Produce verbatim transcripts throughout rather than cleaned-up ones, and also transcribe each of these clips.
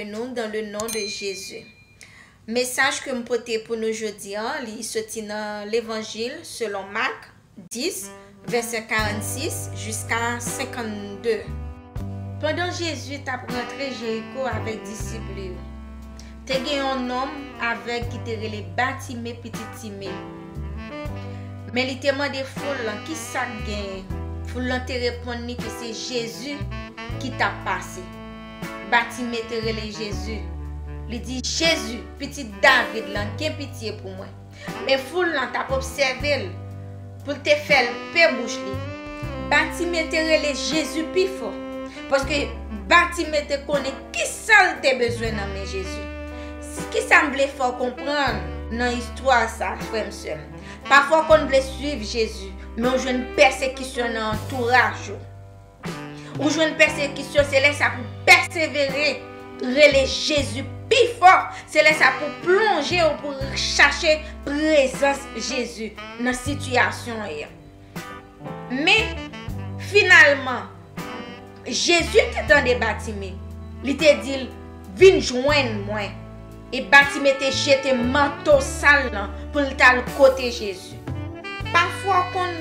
nou dans le nom de Jésus. Mesaj ke m pote pou nou jodi a, li soti nan Levanjil selon Mak dis, vèsè karannsis jiska senkannde. Pandan Jezi t ap rantre Jeriko avèk disip li yo, te gen yon nonm avèg ki te rele Batime, pitit Time. Men li te mande foul lan ki sa k genyen. Foul lan te reponn li ke se Jezi ki t ap pase. Batime te rele Jezi. Li di, "Jezi, pitit David lan, gen pitye pou mwen." Men foul lan t ap obsève l pou l te fè l pe bouch li. Batime te rele Jezi pi fò, paske Batime te konnen ki sa l te bezwen nan men Jezi. Ki sa m vle fè w konprann nan istwa sa, frè m, sè m? Pafwa w konn vle swiv Jezi, men w jwenn pèsekisyon nan antouraj ou. Ou jwenn pèsekisyon, se lè sa pou pèsevere, rele Jezi pi fò. Se lè sa pou plonje ou pou chache prezans Jezi nan sitiyasyon w yo. Men, finalman, Jezi te tande Batime. Li te di l, "Vin jwenn mwen." E Batime te jete manto sal lan pou l t al kote Jezi. Pafwa w konn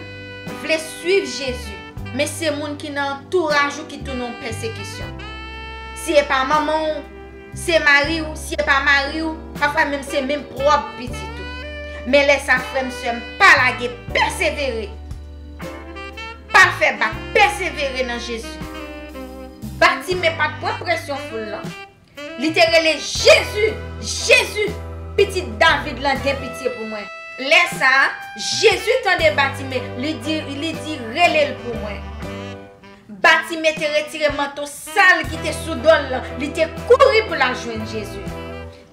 vle swiv Jezi, men se moun ki nan antouraj ou ki tounen w pèsekisyon. Si e pa manman w, se mari w, si e pa mari w, pafwa menm se menm pwòp pitit ou. Men lè sa, frè m, sè m, pa lage, pèsevere. Pa fè bak, pèsevere nan Jezi. Batime pa t pran presyon foul lan. Li te rele, "Jezi, Jezi, pitit David lan, gen pitye pou mwen." Lè sa a, Jezi tande Batime, li di, li di, "Rele l pou mwen." Batime te retire manto sal ki te sou do l lan, li te kouri pou l al jwenn Jezi.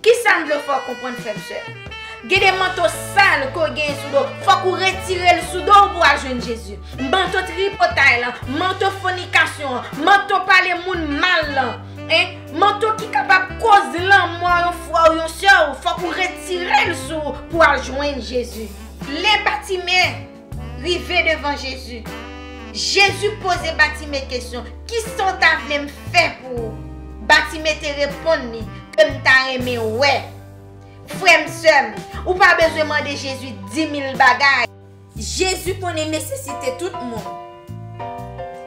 Ki sa m vle fè w konprann, frè m, sè m? Gen de manto sal ke w genyen sou do w, fòk ou retire l sou do w pou w al jwenn Jezi. Manto tripotay lan, manto fònikasyon an, manto pale moun mal lan, en, manto ki kapab koz lanmò yon frè w, yon sè w, fòk ou retire l sou ou pou w al jwenn Jezi. Lè Batime rive devan Jezi, Jezi poze Batime kesyon, "Ki sa w ta vle m fè pou ou?" Batime te reponn li, "Ke m ta renmen wè." Frè m, sè m, ou pa bezwen mande Jezi di mil bagay. Jezi konnen nesesite tout moun.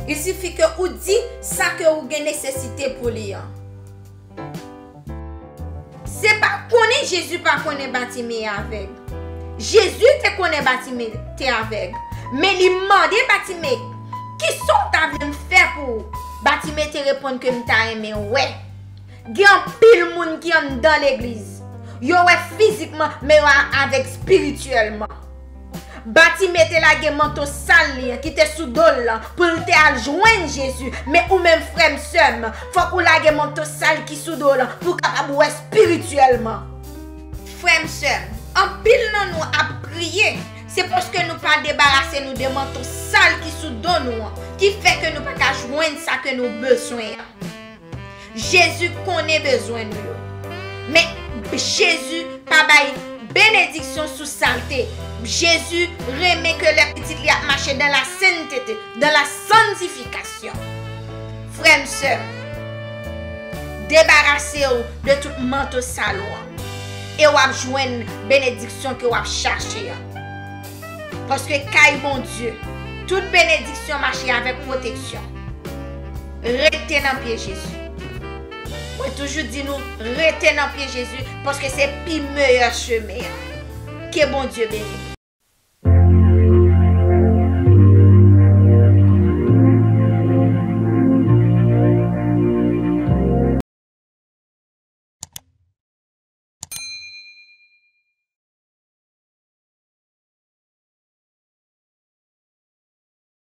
Il sifi ke ou di sa ke ou gen nesesite pou li an. Se pa konnen Jezi pa konnen Batime avèg. Jezi te konnen Batime te avèg. Men li mande Batime, "Ki sa w ta vle m fè pou ou?" Batime te reponn ke, "M ta renmen wè." Gen anpil moun ki anndan legliz. Yo wè fizikman, men yo a-, avèg espirityèlman. Batime te lage manto sal li an ki te sou do l lan pou l te al jwenn Jezi. Men ou menm, frè m, sè m, fòk ou lage manto sal ki sou do w lan pou w kapab wè espirityèlman. Frè m, sè m, anpil nan nou ap kriye, se paske nou pa debarase nou de manto sal ki sou do nou an, ki fè ke nou pa ka jwenn sa ke nou bezwen an. Jezi konnen bezwen nou yo. Men Jezi pa bay benediksyon sou salte. Jezi renmen ke lè pitit li ap mache dans la sainteté, dans la sanctification. Frè m, sè m, debarase w de tout manto sal ou an. E w ap jwenn benediksyon ke w ap chache an. Paske kay Bondye, tout benediksyon mache avèk pwoteksyon. Rete nan pye Jezi. Mwen toujou di nou, rete nan pye Jezi, paske se pi meyè chemen an. Ke Bondye beni nou.